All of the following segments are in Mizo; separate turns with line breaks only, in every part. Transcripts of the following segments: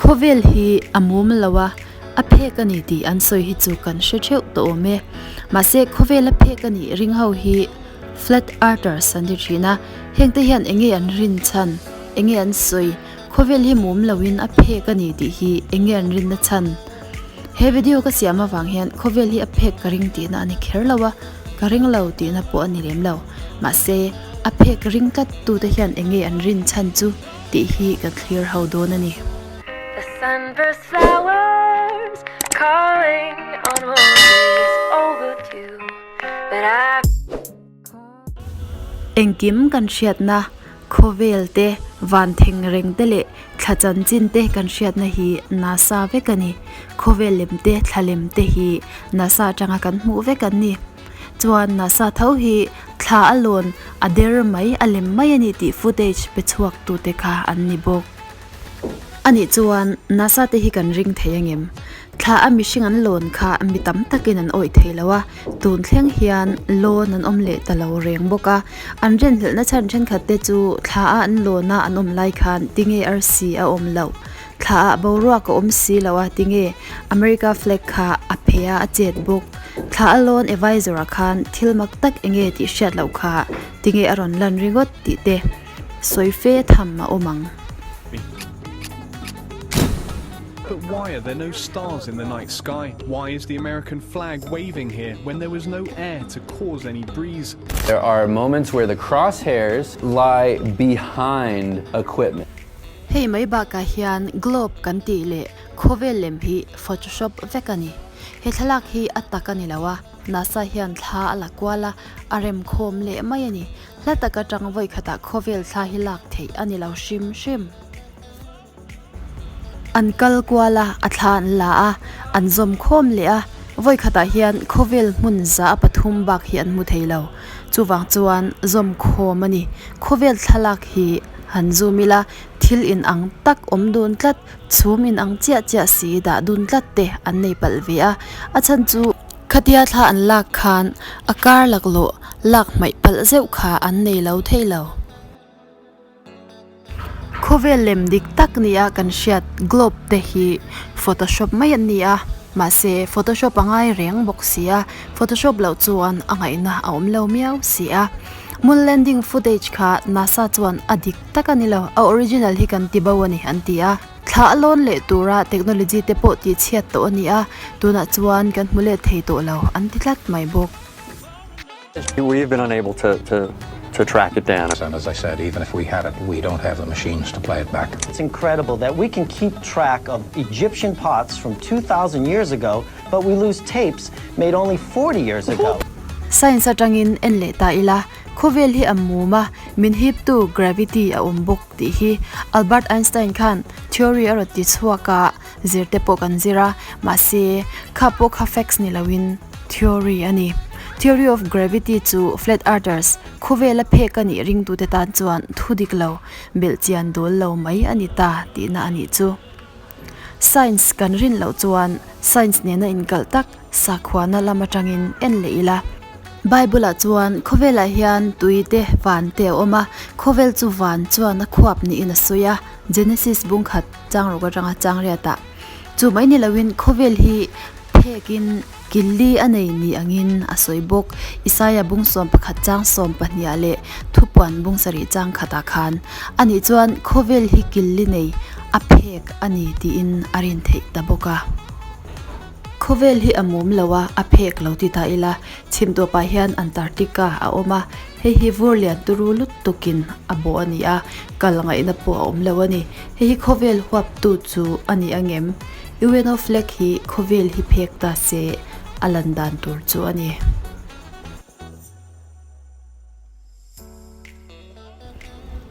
Khawvel hi a mum lo a, a phek a ni tih an sawi hi chu kan hre theuh tawh awm e. Mahse khawvel a phek a nih ring ho hi flat earthers an ti thin a, hengte hian enge an rin chhan, enge an sawi, khawvel hi mum loin a phek a ni tih hi enge an rinna chhan. He video ka siam avang hian khawvel hi a phek ka ring tihna a ni kher lo a, ka ring lo tihna pawh a ni lem lo. Mahse a phek ring tlat tute hian enge an rin chhan chu tih hi ka thlir ho dawn a ni.
The sunburst flowers calling on what is overdue But I
Engkim kan hriatna, khawvel te, van theng reng te leh thla chanchin te kan hriatna hi NASA vek a ni. Khawvel lem te, thla lem te hi NASA atanga kan hmuh vek an ni. Chuan NASA tho hi thla a lawn a der mai a lem mai a ni tih footage pe chhuak tute kha an ni bawk. Anih chuan NASA te hi kan ring thei angem? Thla a mihring an lawn kha mi tam takin an awih thei lo a, tun thleng hian lawn an awm leh ta lo reng bawk a. An rinhlelhna chhan thenkhat te chu thla a an lawn a an awm lai khan tinge arsi a awm loh? Thla ah boruak a awm si lo a tinge America flag kha a phe a a chet bawk. Thla a lawn advisor ah khan thil mak tak enge tih hriat loh kha tinge a rawn lan ringawt tih te sawi fe tham a awm ang.
But why are there no stars in the night sky? Why is the American flag waving here when there was no air to cause any breeze?
There are moments where the crosshairs lie behind equipment.
Hei mai bakah hian globe kan tih leh khawvel lem hi photoshop vek a ni. He thlalak hi a tak a ni lo a, NASA hian thla a la kual a, a rem khawm leh mai a ni. Hla tak atang vawi khatah khawvel thla hi lak theih a ni lo hrim hrim. An kal kual a, a thla an la a, an zawm khawm leh a, vawi khatah hian khawvel hmun za a pathum bak hi an hmu thei lo. Chuvang chuan zawm khawm a ni. Khawvel thlalak hi han zoom ila, thil in ang tak awm dun tlat, chhum in ang chiah chiah si dah dun tlat te an nei palh ve a. A chhan chu khatia thla an lak khan a kar laklawh lak hmaih palh zeuh kha an nei lo thei lo. Khawvel lem dik tak nia kan hriat globe te hi photoshop mai an ni a, mahse photoshop a ngai reng bawk si a, photoshop loh chuan a ngaihna a awm lo miau si a. Moon landing footage kha NASA chuan a dik tak a ni lo, a original hi kan ti bo a ni an ti a. Thla a lawn leh tura technology te pawh tihchhiat tawh a ni a, tunah chuan kan hmu let thei tawh lo an ti tlat mai bawk.
We've been unable to, to, to track it down.
And as I said, even if we had it, we don't have the machines to play it back.
It's incredible that we can keep track of Egyptian pots from 2,000 years ago, but we lose tapes made only 40 years ago.
Science atangin en leh ta ila, khawvel hi a mum a, min hiptu gravity a awm bawk tih hi Albert Einstein khan theory a rawn ti chhuak a, zir te pawh kan zir a, mahse kha pawh kha facts ni loin Theory a ni. Theory of gravity chu flat earthers, khawvela phek a nih ringtute tan chuan thu dik lo, belh chian dawl lo mai a ni ta tihna a nih chu. Science kan rin loh chuan science nena inkalh tak sakhuana lam atangin en leh ila. Bible-ah chuan khawvelah hian tui te, van te a awm a, khawvel chu van chuan a khuap niin a sawi a, Genesis bungkhat changruk atanga changriatah. Chu mai ni loin khawvel hi Phekin killi a nei ni angin a sawi bawk. Isaia bung 11 chang 12 leh thupuan bung sarih chang khatah khan ani chuan khawvel hi killi nei a phek a ni tiin a rin theih ta bawk a. Khawvel hi a mum lo a, a phek lo ti ta ila, chhim tawpah hian Antarctica a awm a, hei hi vur lian turu lut tukin a bawh a ni a, kal ngaihna pawh a awm lo a ni. Hei hi khawvel huaptu chu a ni angem? UNO flag hi khawvel hi phek ta se a lan dan tur chu a ni.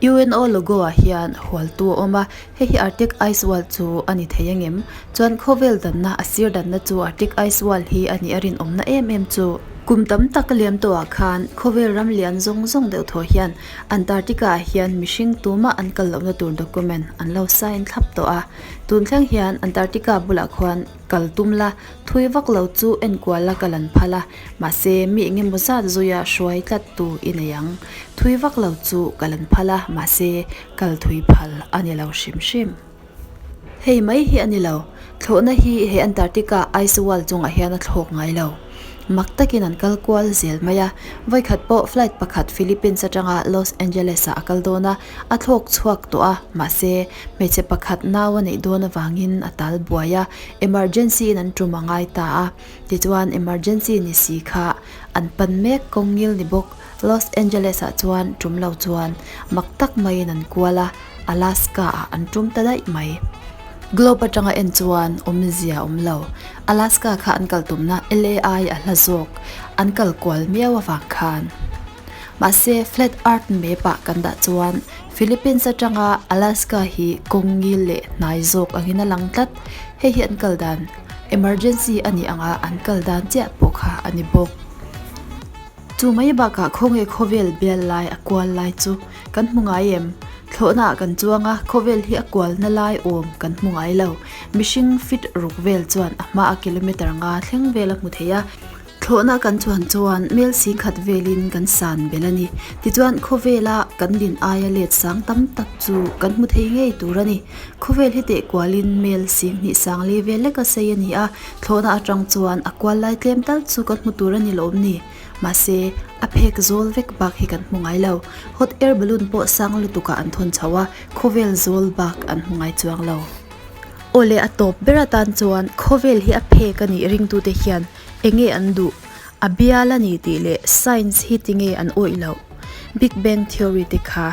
UNO logo ah hian hualtu a awm a, hei hi Arctic Ice Wall chu a ni thei angem? Chuan khawvel danna a sir danna chu Arctic Ice Wall hi a nih a rinawmna em em chu. Kum tam tak liam tawhah khan khawvel ram lian zawng zawng deuh thaw hian Antarctica ah hian mihring tumah an kal lohna tur document an lo sign thlap tawh a. Tun thleng hian Antarctica bulah khuan kal tum la, thui vak lo chu enkual la kal an phal a, mahse mi engemaw zat zuia hruai tlat tu i nei ang. Thui vak lo chu kal an phal a, mahse kal thui phal a ni lo hrim hrim. Hei mai hi a ni lo, thlawhna hi he Antarctica ice wall chungah hian a thlawk ngai lo. Mak takin an kal kual zel mai a, vawikhat pawh flight pakhat Philippines atanga Los Angeles ah a kal dawn a, a thlawk chhuak tawh a, mahse hmeichhe pakhat nau a neih dawn avangin a tal buai a, emergency in an tum a ngai ta a, tichuan emergency ni si kha an pan mek kawng ngil ni bawk Los Angeles ah chuan tum lo chuan mak tak maiin an kual a, Alaska ah an tum ta daih mai. Globe atanga en chuan awmzia a awm lo. Alaska kha an kal tumna LAI a hla zawk an kal kual miau avang khan. Mahse flat earth map ah kan dah chuan Philippines atanga Alaska hi kawng ngil leh hnai zawk angin a lang tlat. Hei hi an kal dan emergency a nih anga an kal dan chiah pawh kha a ni bawk. Chu mai bakah khawnge khawvel bial lai a kual lai chu kan hmu ngai em? Thlawhna ah kan chuang a, khawvel hi a kualna lai awm kan hmu ngai lo. Mihring fit ruk vel chuan a hma a kilometer nga thleng vel a hmu thei a. Thlawhna kan chuan chuan mel singkhat velin kan san belh a ni. Tichuan khawvela kan din aia let sang tam tak chu kan hmu thei ngei tur a ni. Khawvel hi teh kualin mel singhnih sang li vel lek a sei a ni a, Thlawhna atang chuan a kual lai tlem tal chu kan hmu tur a ni lawm ni. Mahse, a phek zawl vek bak hi kan hmu ngai lo. Hot air balloon pawh sang lutukah an thawn chho a, khawvel zawl bak an hmu ngai chuang lo. Awle a tawp ber atan chuan khawvel hi a phek a nih ringtute hian enge an duh? A bial a ni tih leh science hi tinge an awih loh? Big Bang Theory te kha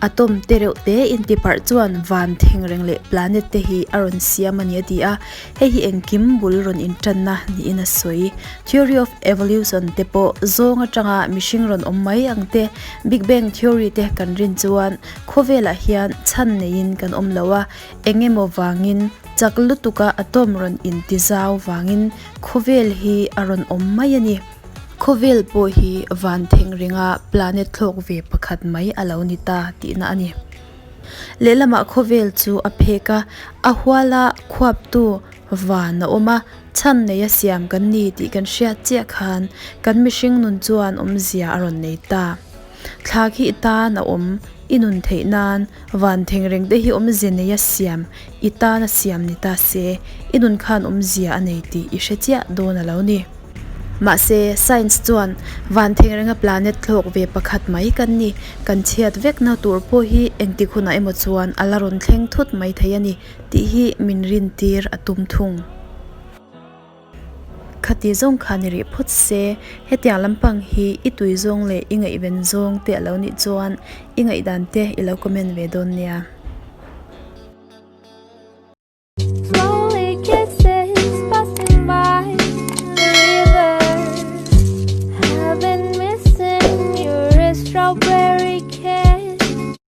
atom te reuh te inti parh chuan van thengreng leh planet te hi a rawn siam a ni a ti a, hei hi engkim bul rawn intanna niin a sawi. Theory of Evolution te pawh zawng atanga mihring rawn awm mai ang te, Big Bang Theory te kan rin chuan khawvelah hian chhan neiin kan awm lo a, eng emaw vangin chak lutuka atom rawn inti zau vangin khawvel hi a rawn awm mai a ni. Khawvel pawh hi van theng ringa planet thlawk ve pakhat mai a lo ni ta tihna a ni. Lehlamah khawvel chu a phek a, a huala khuaptu van a awm a, chhan neia siam kan ni tih kan hriat chiah khan kan mihring nun chuan awmzia a rawn nei ta. Thla khi i tan a awm, i nun theih nan van theng reng te hi awmzia neia siam i tan a siam ni ta se, i nun khan awmzia a nei tih i hre chiah dawn a lo ni. Mahse, science chuan van thengrenga planet thlawk ve pakhat mai kan ni, kan chhiat vekna tur pawh hi engtik hunah emaw chuan a la rawn thleng thut mai thei a ni tih hi min rintir a tum thung. Khati zawng kha ni rih phawt se, hetiang lampang hi i tui zawng leh i ngaihven zawng te a lo nih chuan i ngaihdan te i lo comment ve dawn nia.